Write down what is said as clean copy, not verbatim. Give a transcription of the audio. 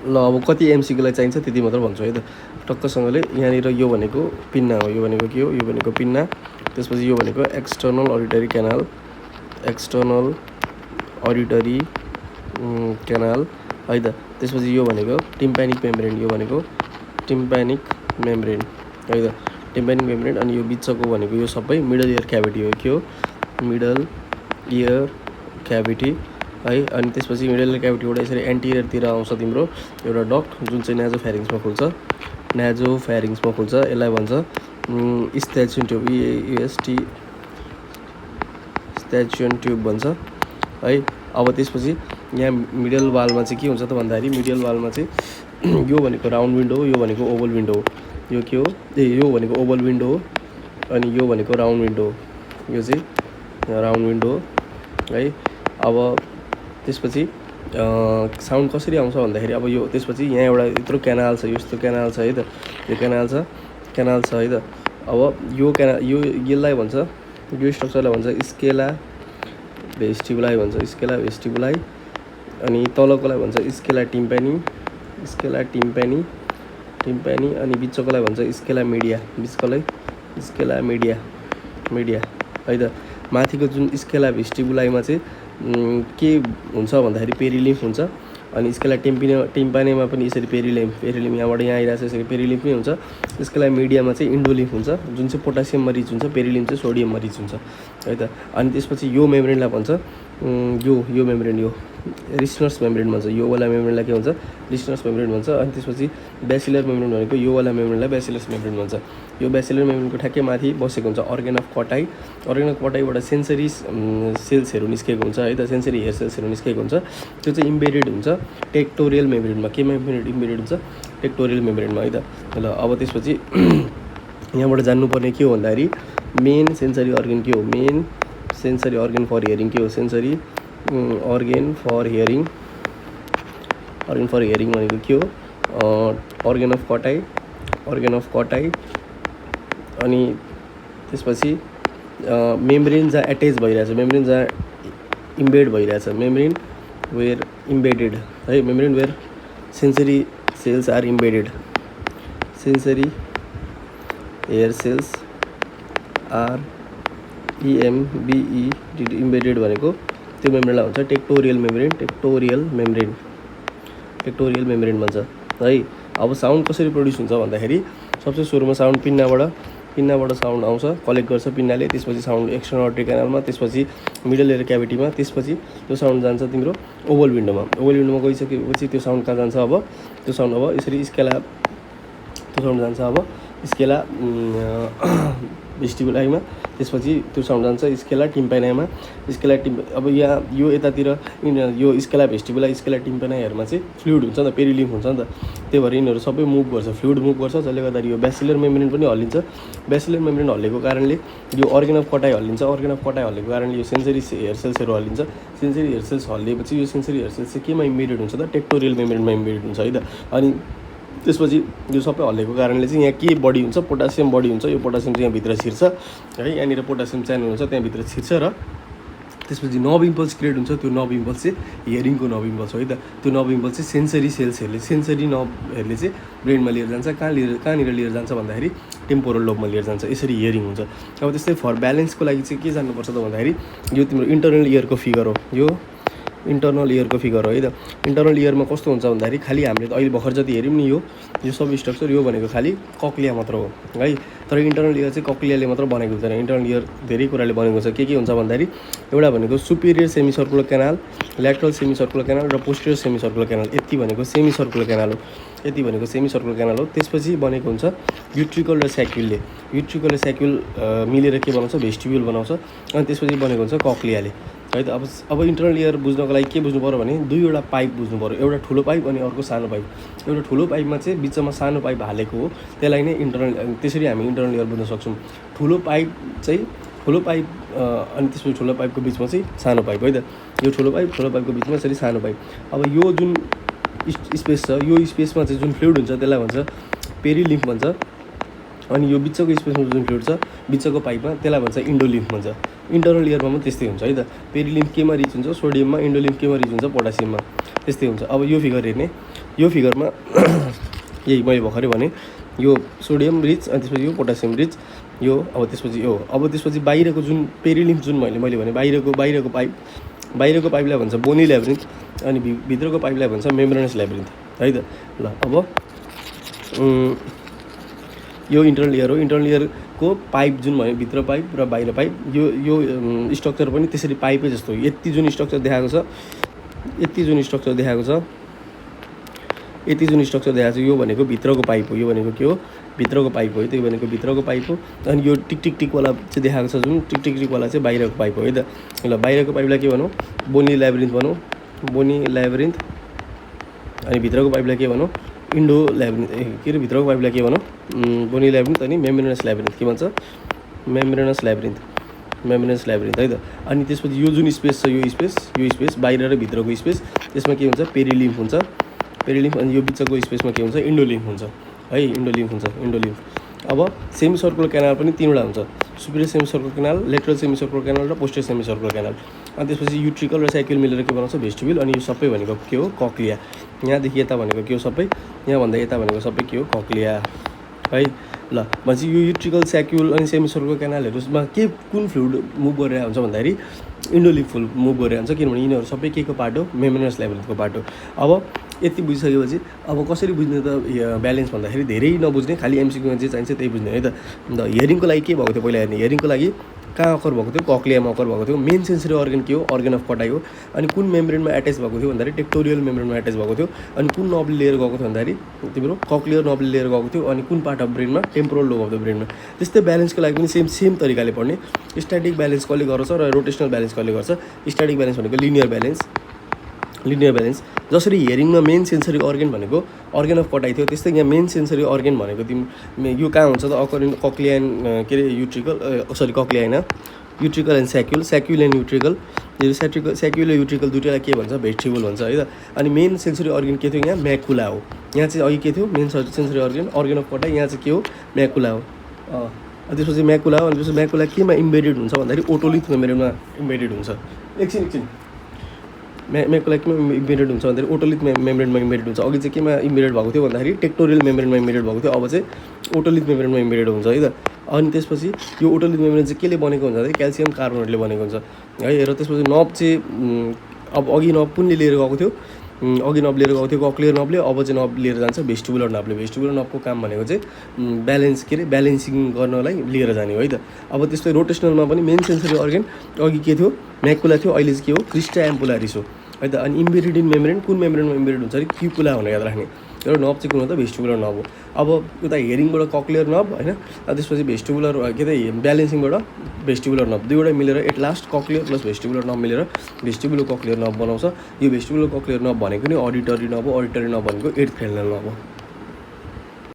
ल अब कति एमसीक्यूलाई चाहिन्छ त्यति मात्र भन्छु है त टक्कसँगले। यहाँनिर यो भनेको पिन्ना हो, यो भनेको के हो, यो भनेको पिन्ना। त्यसपछि यो भनेको एक्सटर्नल अडिटरी क्यानाल, एक्सटर्नल अडिटरी क्यानाल है त। त्यसपछि यो भनेको टिम्प्यानिक मेम्ब्रेन, यो भनेको टिम्प्यानिक मेम्ब्रेन है त, टिम्प्यानिक मेम्ब्रेन। अनि यो बिचको भनेको यो सबै मिडल इयर क्याभिटी हो, के हो मिडल इयर क्याभिटी है। अनि त्यसपछि मिडल इयर क्याभिटीबाट यसरी एन्टिरियरतिर आउँछ तिम्रो एउटा डक्ट जुन चाहिँ नाजोफ्यारिङ्समा खुल्छ, नाजोफ्यारिङ्समा खुल्छ। यसलाई भन्छ स्ट्याचियन ट्युब, इएसटी स्ट्याचियन ट्युब भन्छ है। अब त्यसपछि यहाँ मिडल वालमा चाहिँ के हुन्छ त भन्दाखेरि मिडल वालमा चाहिँ यो भनेको राउन्ड विन्डो हो, यो भनेको ओभल विन्डो हो। यो के हो यो भनेको ओभल विन्डो हो अनि यो भनेको राउन्ड विन्डो हो, यो चाहिँ राउन्ड विन्डो हो है। अब त्यसपछि साउन्ड कसरी आउँछ भन्दाखेरि अब यो त्यसपछि यहाँ एउटा यत्रो क्यानाल छ, यस्तो क्यानाल छ है त, यो क्यानाल छ है त। अब यो यो यसलाई भन्छ, यो स्ट्रक्चरलाई भन्छ स्केला भेस्टिबुलाई भन्छ, स्केला भेस्टिबुलाई। अनि तलकोलाई भन्छ स्केला टिम्प्यानी, स्केला टिम्प्यानी टिम्प्यानी। अनि बिचकोलाई भन्छ स्केला मिडिया, बिचकोलाई स्केला मिडिया मिडिया है त। माथिको जुन स्केला भेस्टिबुलाईमा चाहिँ के हुन्छ भन्दाखेरि पेरिलिम्फ हुन्छ। अनि स्केला टिम्पानेमा पनि यसरी पेरिलिम्फ यहाँबाट यहाँ आइरहेको छ, यसरी पेरिलिम्फ नै हुन्छ। स्केला मिडियामा चाहिँ इन्डोलिम्फ हुन्छ जुन चाहिँ पोटासियममा रिच हुन्छ, पेरिलिम्फ चाहिँ सोडियममा रिच हुन्छ है त। अनि त्यसपछि यो मेम्ब्रेनलाई भन्छ यो मेम्ब्रेन, यो रिस्नर्स मेम्ब्रेन भन्छ। यो वाला मेम्ब्रेनलाई के भन्छ रिस्नर्स मेम्ब्रेन भन्छ। अनि त्यसपछि ब्यासिलर मेम्ब्रेन भनेको यो वाला मेम्ब्रेनलाई ब्यासिलस मेम्ब्रेन भन्छ। यो ब्यासिलर मेम्ब्रेनको ठ्याक्कै माथि बसेको हुन्छ अर्गेन अफ कटाई, अर्गेन अफ कटाईबाट सेन्सरी सेल्सहरू निस्केको हुन्छ है त, सेन्सरी हेयर सेल्सहरू निस्केको हुन्छ। त्यो चाहिँ इम्बेडेड हुन्छ टेक्टोरियल मेम्ब्रेनमा, केमा इम्बेडेड हुन्छ टेक्टोरियल मेम्ब्रेनमा है त। ल अब त्यसपछि यहाँबाट जान्नुपर्ने के हो भन्दाखेरि मेन सेन्सरी अर्गन के हो, main sensory organ for hearing के हो, sensory organ for hearing, organ for hearing भनेको के हो organ of Corti, organ of Corti. अनि त्यसपछि मेम्ब्रेन जहाँ एट्याच भइरहेछ, मेम्ब्रेन जहाँ इम्बेड भइरहेछ, मेम्ब्रेन वेयर इम्बेडेड है, membrane where sensory cells are embedded, sensory hair cells are EMBED embedded भनेको त्यो मेम्ब्रेनलाई भन्छ tectorial membrane, tectorial membrane, tectorial membrane भन्छ है। अब साउन्ड कसरी प्रड्युस हुन्छ भन्दाखेरि सबसे सुरुमा साउन्ड पिन्नाबाट साउन्ड आउँछ, कलेक्ट गर्छ पिन्नाले। त्यसपछि साउन्ड एक्सटर्नल अडिटरी क्यानालमा, त्यसपछि मिडल इयर क्याभिटीमा, त्यसपछि त्यो साउन्ड जान्छ तिम्रो ओभल विन्डोमा। ओभल विन्डोमा गइसकेपछि त्यो साउन्ड कहाँ जान्छ, अब त्यो साउन्ड अब यसरी स्केला, त्यो साउन्ड जान्छ अब स्केला भेस्टिबुलाईमा। त्यसपछि त्यो साउन्ड जान्छ स्केला टिम्प्यानामा, अब यहाँ यो यतातिर यो स्केला भेस्टिबुलाई स्केला टिम्प्यानाहरूमा चाहिँ फ्लुइड हुन्छ नि त, पेरिलिम्फ हुन्छ नि त। त्यही भएर यिनीहरू सबै मुभ गर्छ, फ्लुइड मुभ गर्छ, जसले गर्दाखेरि यो ब्यासिलर मेम्ब्रेन पनि हल्लिन्छ। ब्यासिलर मेम्ब्रेन हल्लेको कारणले यो अर्गन अफ कटाई हल्लिन्छ, अर्गन अफ कटाई हल्लेको कारणले यो सेन्सरी हेयर सेल्सहरू हल्लिन्छ। सेन्सरी हेयर सेल्स हल्लिएपछि यो सेन्सरी हेयर सेल्स चाहिँ केमा इम्बेडेड हुन्छ त टेक्टोरियल मेम्ब्रेनमा इम्बेडेड हुन्छ है त। अनि त्यसपछि यो सबै हल्लेको कारणले चाहिँ यहाँ के बढी हुन्छ, पोटासियम बढी हुन्छ। यो पोटासियम चाहिँ यहाँभित्र छिर्छ है, यहाँनिर पोटासियम च्यानल हुन्छ त्यहाँभित्र छिर्छ। र त्यसपछि नब इम्पल्स क्रिएट हुन्छ, त्यो नब इम्पल्स चाहिँ हियरिङको नब इम्पल्स हो है त। त्यो नब इम्पल्स चाहिँ सेन्सरी सेल्सहरूले, सेन्सरी नबहरूले चाहिँ ब्रेनमा लिएर जान्छ। कहाँनिर लिएर जान्छ भन्दाखेरि टेम्पोरल लोबमा लिएर जान्छ, यसरी हियरिङ हुन्छ। अब त्यस्तै फर ब्यालेन्सको लागि चाहिँ के जान्नुपर्छ त भन्दाखेरि यो तिम्रो इन्टरनल इयरको फिगर हो, यो इन्टरनल इयरको फिगर हो है त। इन्टरनल इयरमा कस्तो हुन्छ भन्दाखेरि खालि हामीले त अहिले भर्खर जति हेऱ्यौँ नि यो सब स्ट्रक्चर, यो भनेको खालि कक्लिया मात्र हो है। तर इन्टरनल इयर चाहिँ कक्लियाले मात्र बनेको हुँदैन, इन्टरनल इयर धेरै कुराले बनेको छ। के हुन्छ भन्दाखेरि एउटा भनेको superior semi circular canal, lateral semi circular canal र पोस्टेरियर सेमी सर्कुलर क्यानाल। यति भनेको सेमी सर्कुलर क्यानाल हो, यति भनेको सेमी सर्कुलर क्यानाल हो। त्यसपछि बनेको हुन्छ युट्रिकल र स्याक्युलले, युट्रिकल र स्याक्युल मिलेर के बनाउँछ भेस्टिब्युल बनाउँछ। अनि त्यसपछि बनेको हुन्छ कक्लियाले है त। अब इन्टरनल इयर बुझ्नको लागि के बुझ्नु पऱ्यो भने दुईवटा पाइप बुझ्नु पऱ्यो, एउटा ठुलो पाइप अनि अर्को सानो पाइप। एउटा ठुलो पाइपमा चाहिँ बिचमा सानो पाइप हालेको हो, त्यसलाई नै इन्टरनल, त्यसरी हामी इन्टरनल इयर बुझ्न सक्छौँ। ठुलो पाइप अनि त्यसपछि ठुलो पाइपको बिचमा चाहिँ सानो पाइप है त। यो ठुलो पाइपको बिचमा यसरी सानो पाइप। अब यो जुन स्पेस छ, यो स्पेसमा चाहिँ जुन फ्लुइड हुन्छ त्यसलाई भन्छ पेरिलिम्फ भन्छ। अनि यो बिचको स्पेसमा जुन फ्लुइड छ बिचको पाइपमा त्यसलाई भन्छ इन्डोलिम्फ भन्छ। इन्टरनल इयरमा पनि त्यस्तै हुन्छ है त। पेरिलिम्फ केमा रिच हुन्छ सोडियममा, इन्डोलिम्फ केमा रिच हुन्छ पोटासियममा, त्यस्तै हुन्छ। अब यो फिगर हेर्ने, यो फिगरमा यही मैले भर्खरै भने यो सोडियम रिच अनि त्यसपछि यो पोटासियम रिच यो अब त्यसपछि बाहिरको जुन पेरिलिम्फ जुन मैले भने बाहिरको पाइपलाई भन्छ बोनी ल्याब्रिन्थ अनि भित्रको पाइपलाई भन्छ मेम्ब्रेनस ल्याब्रिन्थ है त। ल अब यो इन्टरनल इयर हो। इन्टरनल इयरको पाइप जुन भयो भित्र पाइप र बाहिर पाइप यो स्ट्रक्चर पनि त्यसरी पाइपै जस्तो हो। यति जुन स्ट्रक्चर देखाएको छ यो भनेको भित्रको पाइप हो। यो भनेको के हो भित्रको पाइप हो है। त्यो भनेको भित्रको पाइप हो। अनि यो टिक चाहिँ देखाएको छ जुन टिक वाला चाहिँ बाहिरको पाइप हो है त। ल बाहिरको पाइपलाई के भनौँ बोनी ल्याब्रिन्थ भनौँ, बोनी ल्याब्रिन्थ। अनि भित्रको पाइपलाई के भनौँ इन्डो ल्याब्रिन्थ के अरे भित्रको पाइपलाई के भनौँ बोनी ल्याब्रिन्थ अनि मेम्ब्रेनस ल्याब्रिन्थ के भन्छ मेम्ब्रेनस ल्याब्रिन्थ है त। अनि त्यसपछि यो जुन स्पेस छ यो स्पेस बाहिर र भित्रको स्पेस त्यसमा के हुन्छ पेरिलिम्फ हुन्छ अनि यो बिचको स्पेसमा के हुन्छ इन्डोलिम्फ हुन्छ है। इन्डोलिम्फ। अब सेमी सर्कुलर क्यानाल पनि तीनवटा हुन्छ, superior semi circular canal, lateral semi circular canal र पोस्टेरियर सेमी सर्कुलर क्यानाल। अनि त्यसपछि युट्रिकल र साइक्युल मिलेर के बनाउँछ भेस्टिब्युल। अनि यो सबै भनेको के हो कक्लिया। यहाँदेखि यता भनेको के हो सबै, यहाँभन्दा यता भनेको सबै के हो कक्लिया है। ल भनेपछि यो युट्रिकल स्याक्युल अनि सेमी सर्कुलर क्यानालहरूमा कुन फ्लुइड मुभ गरिरहेको हुन्छ भन्दाखेरि इन्डोलिम्फ फ्लुइड मुभ गरिरहेको हुन्छ, किनभने यिनीहरू सबै के को पार्ट हो मेम्ब्रेनस ल्याब्रिन्थको पार्ट हो। अब यति बुझिसकेपछि अब कसरी बुझ्ने त ब्यालेन्स भन्दाखेरि धेरै नबुझ्ने, खालि एमसिक्यूमा जे चाहिन्छ त्यही बुझ्ने है त। अन्त हियरिङको लागि के भएको थियो पहिला हेर्ने, हियरिङको लागि कहाँ अकर भएको थियो कक्लियामा अकर भएको थियो। मेन सेन्सरी अर्गन के हो अर्गन अफ कटाइ हो। अनि कुन मेम्ब्रेनमा एट्याच भएको थियो भन्दाखेरि टेक्टोरियल मेम्ब्रेनमा एट्याच भएको थियो। अनि कुन नबले लिएर गएको थियो भन्दाखेरि तिम्रो कक्लियर नबले लिएर गएको थियो। अनि कुन पार्ट अफ ब्रेनमा टेम्पोरल लोब अफ द ब्रेनमा। त्यस्तै ब्यालेन्सको लागि पनि सेम तरिकाले पढ्ने। स्ट्याटिक ब्यालेन्स कसले गर्छ र रोटेसनल ब्यालेन्स कसले गर्छ। स्ट्याटिक ब्यालेन्स भनेको लिनियर ब्यालेन्स जसरी हियरिङमा मेन सेन्सरी अर्गन भनेको अर्गन अफ कटाइ थियो, त्यस्तै यहाँ मेन सेन्सरी अर्गन भनेको यो कहाँ हुन्छ त कक्लिया एन्ड के अरे कक्लिया होइन युट्रिकल एन्ड स्याक्युल एन्ड युट्रिकल। यो स्याक्युल र युट्रिकल दुइटालाई के भन्छ भेस्टिबुल भन्छ है त। अनि मेन सेन्सरी अर्गन के थियो यहाँ म्याकुला हो। यहाँ चाहिँ अघि के थियो मेन सेन्सरी अर्गन अफ कटाइ, यहाँ चाहिँ के हो म्याकुला हो। त्यसपछि म्याकुला हो। अनि त्यसपछि म्याकुला केमा इम्बेडेड हुन्छ भन्दाखेरि ओटोलिथ मेम्ब्रेनमा इम्बेडेड हुन्छ। एकछिन म्याकुला केमा इम्बेडेड हुन्छ भन्दाखेरि ओटोलिथ मेम्ब्रेनमा इम्बेडेड हुन्छ। अघि चाहिँ केमा इम्बेडेड भएको थियो भन्दाखेरि टेक्टोरियल मेम्ब्रेनमा इम्बेडेड भएको थियो, अब चाहिँ ओटोलिथ मेम्ब्रेनमा इम्बेडेड हुन्छ है त। अनि त्यसपछि यो ओटोलिथ मेम्ब्रेन चाहिँ केले बनेको हुन्छ भन्दाखेरि क्याल्सियम कार्बोनेटले बनेको हुन्छ है। र त्यसपछि नब चाहिँ अब अघि नब कुनले लिएर गएको थियो कक्लियर नबले, अब चाहिँ नब लिएर जान्छ भेस्टिबुलर नबले। भेस्टिबुलर नबको काम भनेको चाहिँ ब्यालेन्सिङ गर्नलाई लिएर जाने हो है त। अब त्यस्तै रोटेसनलमा पनि मेन सेन्सरी अर्गन अघि के थियो म्याकुला थियो, अहिले चाहिँ के हो क्रिस्टा एम्पुलारिस हो है त। अनि इम्बेडेड इन मेम्ब्रेन कुन मेम्ब्रेनमा इम्बेडेड हुन्छ अरे क्युपुला भनेर याद राख्ने। एउटा नब चाहिँ कुन हो त भेस्टिबुलर नब हो। अब उता हियरिङबाट कक्लियर नब होइन, त्यसपछि भेस्टिबुलर के अरे ब्यालेन्सिङबाट भेस्टिबुलर नब दुईवटा मिलेर एट लास्ट कक्लियर प्लस भेस्टिबुलर नब मिलेर भेस्टिबुलर कक्लियर नब बनाउँछ। यो भेस्टिबुलर कक्लियर नब भनेको नि अडिटरी नब हो। अडिटरी नब भनेको 8th फ्रेनेल नब हो।